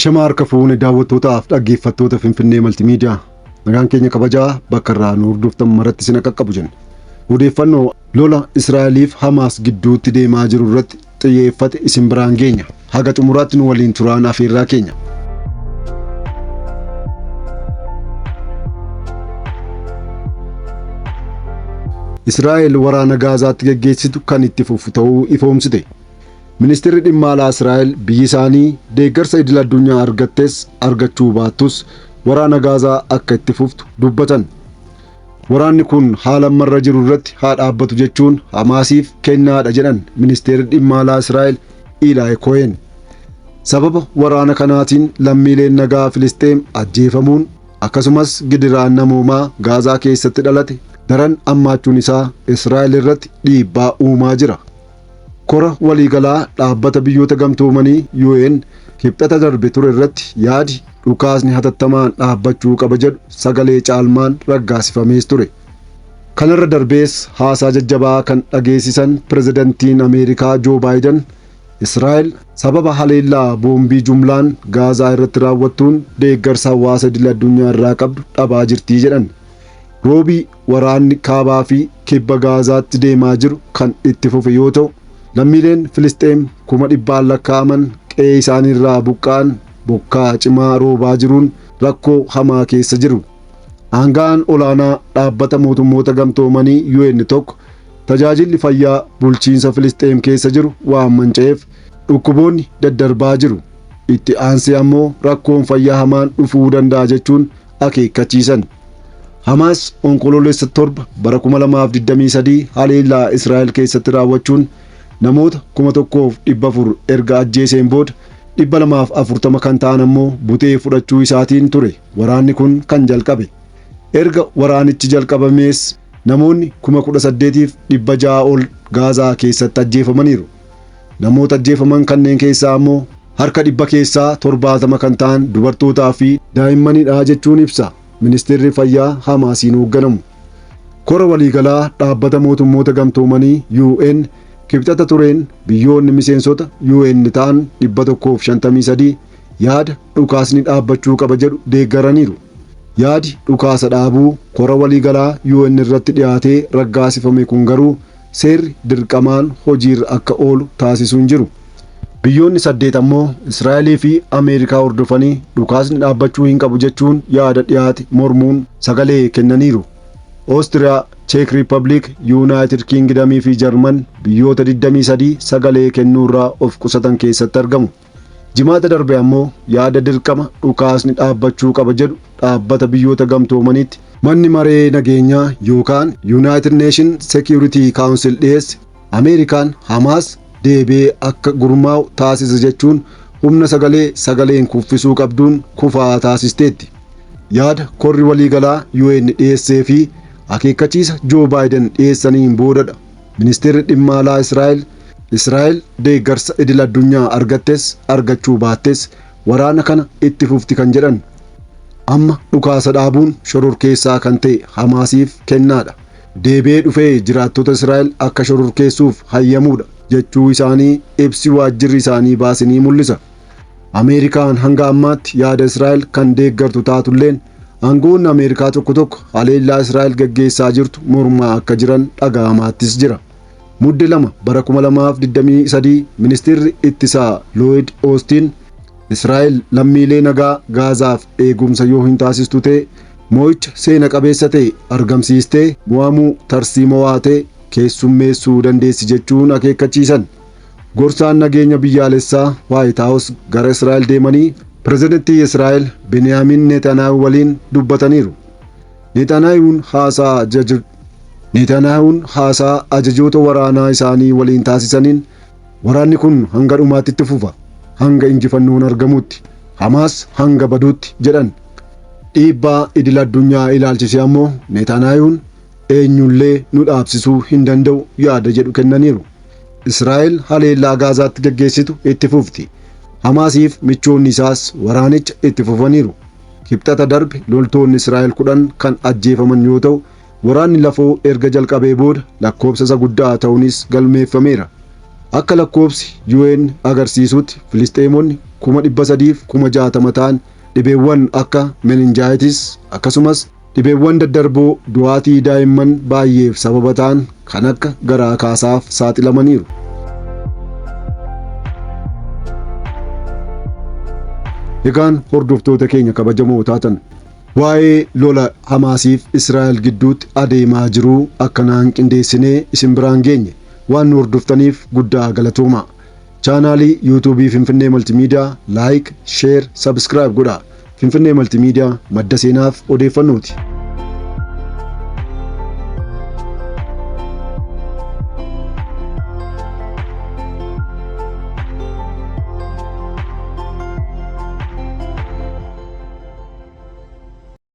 Ashamaa harka fuune daawwattootaaf dhaggeeffattoota Finfinnee Maltimiidiyaa. Nagaan keenya kabajaa bakka irraa nu hordoftan maratti isin qaqqabu jenna. Odeeffannoo lola Israa'eliif Hamaas gidduutti deemaa jiru irratti xiyyeeffate isin biraan geenya. Haga xumuraatti nu waliin turaan afeerraa keenya. Israa'el waraana Gaazaatti geggeessitu kan itti fufu ta'uu ifoomsite. Ministeerri dhimma alaa Israa'el biyyi isaanii deeggarsa idil addunyaa argattes argachuu baattus waraana Gaazaa akka itti fuftu dubbatan. Waraanni kun haala ammarra jiru irratti haa dhaabbatu jechuun Hamaasiif kennaadha jedhan ministeerri dhimma alaa Israa'el Iilaayi Kohen. Sababa waraana kanaatiin lammiileen nagaa Filisxeem ajjeefamuun akkasumas gidiraan namoomaa Gaazaa keessatti dhalate daran ammaachuun isaa Israa'el irratti dhiibbaa uumaa jira. Kora waliigalaa dhaabbata biyyoota gamtoomanii UN kibxata darbe ture irratti yaadi dhukaasni hatattamaan dhaabbachuu qaba jedhu sagalee caalmaan raggaasifamees ture. Kanarra darbees haasaa jajjabaa kan dhageessisan pirezidantiin Ameerikaa Joo Baayiden Israa'el sababa haleellaa boombii jumlaan Gaazaa irratti raawwattuun deeggarsa hawaasa idil addunyaa irraa qabdu dhabaa jirtii jedhan. Roobii waraanni kaabaa fi kibba Gaazaatti deemaa jiru kan itti fufe yoo ta'u, lammiileen Filisxeem 100,000 lakkaa'aman qe'ee isaanii irraa buqqa'an bokkaa cimaa roobaa jiruun rakkoo hamaa keessa jiru. Aanga'aan olaanaa dhaabbata mootummoota gamtoomanii UN tokko tajaajilli fayyaa bulchiinsa Filisxeem keessa jiru waan manca'eef dhukkuboonni daddarbaa jiru. Itti aansee ammoo rakkoon fayyaa hamaan dhufuu danda'a jechuun akeekkachiisan. Hamaas onkoloolessa 7 bara 2023 haleellaa Israa'el keessatti raawwachuun namoota 1,400 erga ajjeeseen booda 240 kan ta'an ammoo butee fudhachuu isaatiin ture waraanni kun kan jalqabe. Erga waraanichi jalqabamees namoonni 18,600 ol Gaazaa keessatti ajjeefamaniiru. Namoota ajjeefaman kanneen keessaa ammoo harka dhibba keessaa 70 kan ta'an dubartootaa fi daa'immanidha jechuun ibsa ministeerri fayyaa Hamaasiin hoogganamu. Kora waliigalaa dhaabbata mootummoota gamtoomanii UN kibxata tureen biyyoonni miseensota UN ta'an 153 yaada dhukaasni dhaabbachuu qaba jedhu deeggaraniiru. Yaadi dhukaasa dhaabuu kora waliigalaa UN irratti dhiyaatee raggaasifame kun garuu seerri dirqamaan hojiirra akka oolu taasisuu hin jiru. Biyyoonni 8 ammoo Israa'elii fi Ameerikaa hordofanii dhukaasni dhaabbachuu hin qabu jechuun yaada dhiyaate mormuun sagalee kennaniiru. Oostiriyaa, Cheek Riippabliik, Yuunaayitid Kiingidamii fi Jarman biyyoota 23 sagalee kennuurraa of qusatan keessatti argamu. Jimaata darbe ammoo yaada dirqama dhukaasni dhaabbachuu qaba jedhu dhaabbata biyyoota gamtoomaniitti manni maree nageenyaa yookaan United Nation Security Council dhiyeesse Ameerikaan Hamaas deebi'ee akka gurmaa'u taasisa jechuun humna sagalee sagaleen kuffisuu qabduun kufaa taasisteetti. Yaada korri waliigalaa UN dhiyeessee fi akeekkachiisa Joo Baayiden dhiyeessaniin boodadha. Ministeerri dhimma alaa Israa'el Israa'el deeggarsa idil addunyaa argattes argachuu baattes waraana kana itti fufti kan jedhan. Amma dhukaasa dhaabuun shororkeessaa kan ta'e Hamaasiif kennaadha. Deebi'ee dhufee jiraattota Israa'el akka shororkeessuuf hayyamuudha jechuu isaanii ibsi waajjirri isaanii baase ni mul'isa. Ameerikaan hanga ammaatti yaada Israa'el kan deeggartu taatulleen aangoonni Ameerikaa tokko tokko haleellaa Israa'el gaggeessaa jirtu mormaa akka jiran dhaga'amaattis jira. Mudde 2 bara 2023 ministeerri ittisaa Looyid Oostiin Israa'el lammiilee nagaa Gaazaaf eegumsa yoo hin taasistu ta'e mo'icha seena qabeessa ta'e argamsiistee mo'amuu tarsiimawaa ta'e keessummeessuu dandeessi jechuun akeekkachiisan. Gorsaan nageenya biyyaalessaa Waayit Haawus gara Israa'el deemanii pirezidantii Israa'el Beniyaamin Netanyahu waliin dubbataniiru. Netanyahuun haasaa ajajoota waraanaa isaanii waliin taasisaniin waraanni kun hanga dhumaatti itti fufa, hanga injifannoon argamutti, Hamaas hanga baduutti jedhan. Dhiibbaa idil addunyaa ilaalchisee ammoo Netanyahuun eenyullee nu dhaabsisuu hin danda'u yaada jedhu kennaniiru. Israa'el haleellaa Gaazaatti gaggeessitu itti fufti. Hamaasiif michoonni isaas waraanicha itti fufaniiru. Kibxata darbe loltoonni Israa'el 10 kan ajjeefaman yoo ta'u, waraanni lafoo erga jalqabee booda lakkoofsa isa guddaa ta'uunis galmeeffameera. Akka lakkoofsi UN agarsiisutti Filisxeemonni 360,000 ta'an dhibeewwan akka meninjaayitis akkasumas dhibeewwan daddarboo du'aatii daa'imman baay'eef sababa ta'an kan akka garaa kaasaaf saaxilamaniiru. Egaan hordoftoota keenya kabajamoo taatan, waa'ee lola Hamaasiif Israa'el gidduutti adeemaa jiruu akkanaan qindeessinee isin biraan geenye. Waan nu hordoftaniif guddaa galatooma. Chaanaalii Yuutuubii Finfinnee Maltimiidiyaa like, share, subscribe godhaa. Finfinnee Maltimiidiyaa madda seenaaf odeeffannooti.